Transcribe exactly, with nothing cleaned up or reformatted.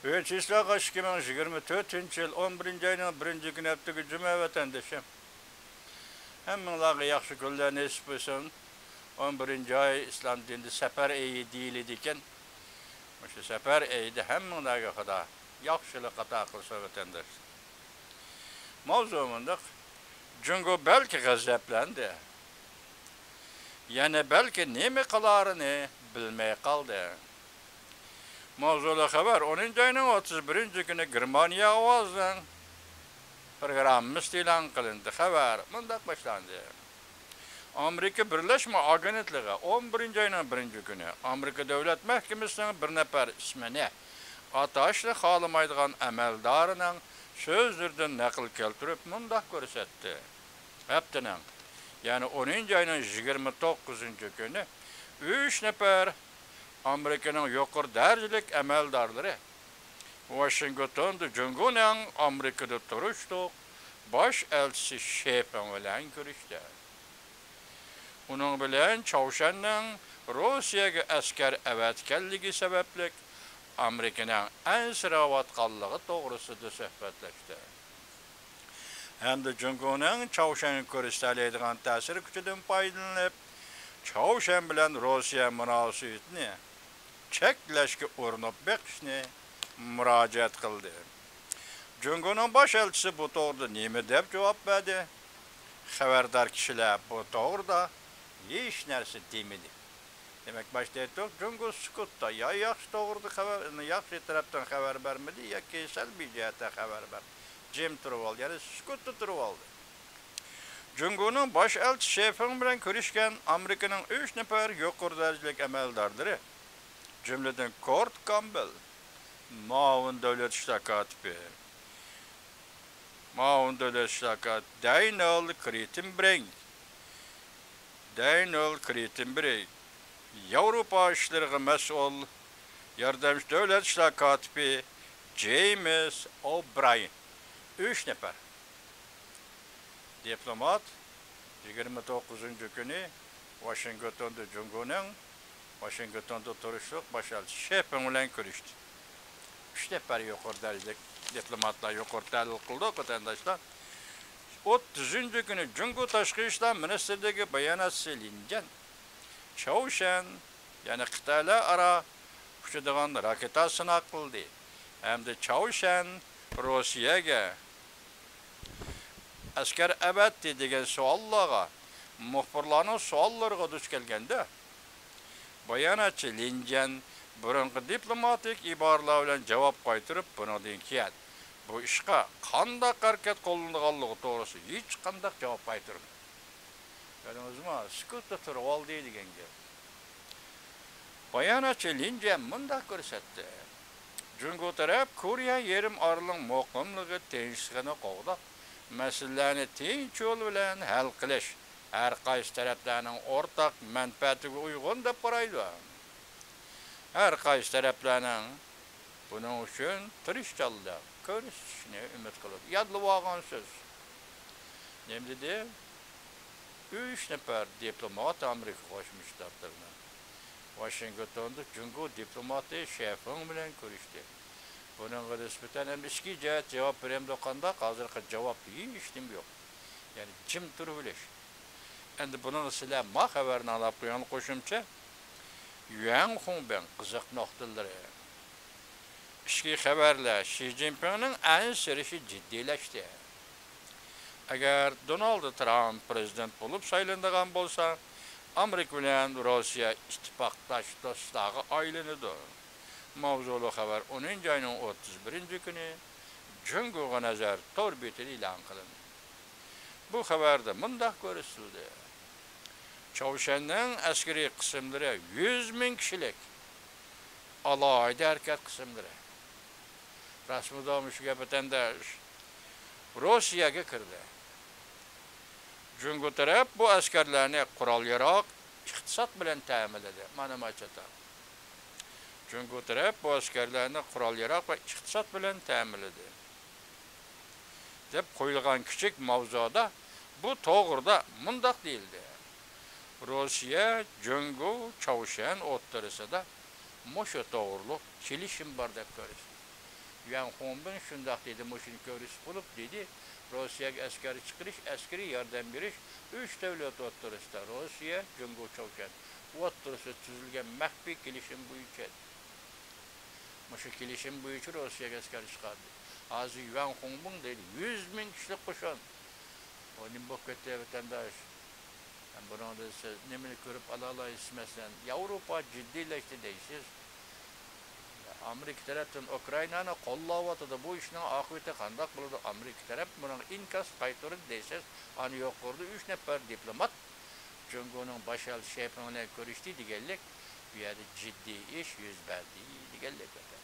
بۈگۈن چىسلاغا ئىككى مىڭ يىگىرمە تۆتىنچى يىل ئون بىرىنچى ئاينىڭ بىرىنچى كۈنى، ھەپتىكى جۈمە، ۋەتەندىشىم. ھەممىڭلارغا ياخشى كۈنلەر نېسىپ بولسۇن. ئون بىرىنچى ئاي ئىسلام دىنىدا سەپەر ئېيى دېيىلىدىكەن. مۇشۇ سەپەر ئېيىدا ھەممىڭلارغا خۇدا ياخشىلىق ئاتا قىلسۇن، ۋەتەنداشلار. ماۋزۇ مۇنداق: جۇڭگو بەلكى غەزەپلەندى. يەنە بەلكى نېمە قىلارىنى بىلمەي قالدى. ماۋزۇلۇق خەۋەر: ئونىنچى ئاينىڭ ئوتتۇز بىرىنچى كۈنى گېرمانىيە ئاۋازىنىڭ پروگراممىسى ئېلان قىلىندى. خەۋەر مۇنداق باشلاندى: ئامېرىكا بىرلەشمە ئاگېنتلىقى ئون بىرىنچى ئاينىڭ بىرىنچى كۈنى ئامېرىكا دۆلەت مەھكىمىسىنىڭ بىر نەپەر ئىسمىنى ئاتاشنى خالىمايدىغان ئەمەلدارىنىڭ سۆزلىرىدىن نەقىل كەلتۈرۈپ مۇنداق كۆرسەتتى: ھەپتىنىڭ، يەنى ئونىنچى ئاينىڭ يىگىرمە توققۇزىنچى كۈنى ئۈچ نەپەر ئامېرىكىنىڭ يۇقىرى دەرىجىلىك ئەمەلدارلىرى ۋاشىنگتوندا جۇڭگونىڭ ئامېرىكىدا تۇرۇشلۇق باش ئەلچىسى شېفېڭ بىلەن كۆرۈشتى. ئۇنىڭ بىلەن چاۋشيەننىڭ روسىيەگە ئەسكەر ئەۋەتكەنلىكى سەۋەبلىك ئامېرىكىنىڭ ئەنسىرەۋاتقانلىقى توغرىسىدا سۆھبەتلەشتى. ھەمدە جۇڭگونىڭ چاۋشيەنگە كۆرسىتەلەيدىغان تەسىر كۈچىدىن پايدىلىنىپ، چاۋشيەن بىلەن روسىيە مۇناسىۋىتىنى چەكلەشكە ئۇرۇنۇپ بېقىشنى مۇراجىئەت قىلدى. جۇڭگونىڭ باش ئەلچىسى بۇ توغرىدا نېمە دەپ جاۋاب بەردى؟ خەۋەردار كىشىلەر بۇ توغرىدا ھېچ نەرسە دېمىدى. دېمەك، باشتا ئېيتتۇق، جۇڭگو سۈكۈتتە، يا ياخشى توغرىدا خەۋەر، ياخشى تەرەپتىن خەۋەر بەرمىدى ياكى سەلبىي جەھەتتە خەۋەر بەردى. جىم تۇرۇۋالدى، يەنى سۈكۈتتە تۇرۇۋالدى. جۇڭگونىڭ باش ئەلچىسى شېفېڭ بىلەن كۆرۈشكەن ئامېرىكىنىڭ ئۈچ نەپەر يۇقىرى دەرىجىلىك ئەمەلدارلىرى، جۈملىدىن كورت كامبېل، مۇئاۋىن دۆلەت ئىشلار كاتىپى، مۇئاۋىن دۆلەت ئىشلار كاتىپى دەينىل كرىتېنبرېنگ، دەينىل كرىتېنبرېنگ، ياۋروپا ئىشلىرىغا مەسئۇل ياردەمچى دۆلەت ئىشلار كاتىپى جېيمىس ئوبراين، ئۈچ نەپەر دىپلومات يىگىرمە توققۇزىنچى كۈنى ۋاشىنگتوندا جۇڭگونىڭ ۋاشىنگتوندا تۇرۇشلۇق باش ئەلچىسى شېفېڭ بىلەن كۆرۈشتى. ئۈچ نەپەر يۇقىرى دەرىجىلىك دىپلوماتلار يۇقىرى تەھلىل قىلدۇق، ۋەتەنداشلار. ئوتتۇزىنچى كۈنى جۇڭگو تاشقى ئىشلار مىنىستىرلىكى باياناتچىسى لىن جيەن چاۋشيەن، يەنى خىتايلار ئارا ئۇچىدىغان راكېتا سىناق قىلدى ھەمدە چاۋشيەن روسىيەگە ئەسكەر ئەۋەتتى دېگەن سوئاللارغا، مۇخبىرلارنىڭ سوئاللىرىغا دۇچ كەلگەندە، باياناتچى لىن جيەن بۇرۇنقى دىپلوماتىك ئىبارىلەر بىلەن جاۋاب قايتۇرۇپ، بۇنىڭدىن كېيىن بۇ ئىشقا قانداق ھەرىكەت قوللىنىدىغانلىقى توغرىسىدا ھېچقانداق جاۋاب قايتۇرمىدى. كۆردىڭىزمۇ؟ سۈكۈتتە تۇرۇۋالدى دېگەن گەپ. باياناتچى لىن جيەن مۇنداق كۆرسەتتى: جۇڭگو تەرەپ كورېيە يېرىم ئارىلىنىڭ مۇقىملىقى، تىنچلىقىنى قوغداپ، مەسىلىلەرنى تىنچ يول بىلەن ھەل قىلىش ھەر قايسى تەرەپلەرنىڭ ئورتاق مەنپەئەتىگە ئۇيغۇن دەپ قارايدۇ. ھەر قايسى تەرەپلەرنىڭ بۇنىڭ ئۈچۈن تىرىشچانلىق كۆرسىتىشىنى ئۈمىد قىلىدۇ. يادلىۋالغان سۆز. نېمە دېدى؟ ئۈچ نەپەر دىپلومات ئامېرىكا قوشما شتاتلىرىنىڭ ۋاشىنگتوندا جۇڭگو دىپلوماتى شېفېڭ بىلەن كۆرۈشتى. بۇنىڭغا نىسبەتەن ھەم ئىچكى جەھەت جاۋاب بېرەمدۇ قانداق؟ ھازىرقى جاۋاب ھېچنېمە يوق. يەنى جىم تۇرۇۋېلىش. ئەمدى بۇنىڭغا سىلەر ما خەۋەرنى ئاڭلاپ قويۇڭلار، قوشۇمچە. يۈەن خۇڭبېڭ قىزىق نۇقتىلىرى. ئىچكى خەۋەرلەر: شى جىنپىڭنىڭ ئەنسىرىشى جىددىيلەشتى. ئەگەر دونالد ترامپ پىرېزىدېنت بولۇپ سايلىنىدىغان بولسا، ئامېرىكا بىلەن روسىيە ئىتتىپاقداش دوستلارغا ئايلىنىدۇ. ماۋزۇلۇق خەۋەر ئونىنچى ئاينىڭ ئوتتۇز بىرىنچى كۈنى جۇڭگوغا نەزەر تور بېتىدە ئېلان قىلىندى. بۇ خەۋەردە مۇنداق كۆرسىتىلدى: چاۋشيەننىڭ ئەسكىرىي قىسىملىرى يۈز مىڭ كىشىلىك ئالاھىدە ھەرىكەت قىسىملىرى، راستمۇ مۇشۇ گەپ ۋەتەنداش، روسىيەگە كىردى. جۇڭگو تەرەپ بۇ ئەسكەرلەرنى قورال-ياراغ، ئىقتىساد بىلەن تەمىنلىدى. مانا ما چاتاق. جۇڭگو تەرەپ بۇ ئەسكەرلەرنى قورال-ياراغ ۋە ئىقتىساد بىلەن تەمىنلىدى، دەپ قويۇلغان كىچىك ماۋزۇدا بۇ توغرىدا مۇنداق دېيىلدى: روسىيە، جۇڭگو، چاۋشيەن ئوتتۇرىسىدا مۇشۇ توغرۇلۇق كېلىشىم بار دەپ كۆرسىتىلدى. يۈەن خۇڭبىڭ شۇنداق دېدى، مۇشۇنى كۆرسىتىپ بولۇپ دېدى، روسىيەگە ئەسكەر چىقىرىش، ئەسكىرىي ياردەم بېرىش ئۈچ دۆلەت ئوتتۇرىسىدا، روسىيە، جۇڭگو، چاۋشيەن ئوتتۇرىسىدا تۈزۈلگەن مەخپىي كېلىشىم بويىچە. مۇشۇ كېلىشىم بويىچە روسىيەگە ئەسكەر چىقاردى. ھازىر يۈەن خۇڭبىڭ دەيدۇ، يۈز مىڭ كىشىلىك قوشۇن. ئۇ نېمە بولۇپ كەتتى، ۋەتەنداش؟ بۇنىڭدىن سىز نېمىنى كۆرۈپ ئالالايسىز؟ مەسىلەن، ياۋروپا جىددىيلەشتى دەيسىز. ئامېرىكا تەرەپتىن ئۇكرائىنانى قوللاۋاتىدۇ. بۇ ئىشنىڭ ئاقىۋىتى قانداق بولىدۇ؟ ئامېرىكا تەرەپ بۇنىڭغا ئىنكاس قايتۇردى دەيسىز. ئانا يۇقىرىدا ئۈچ نەپەر دىپلومات جۇڭگونىڭ باش ئەلچىسى شەيپىڭ بىلەن كۆرۈشتى دېگەنلىك، بۇ يەردە جىددىي ئىش يۈز بەردى دېگەنلىك.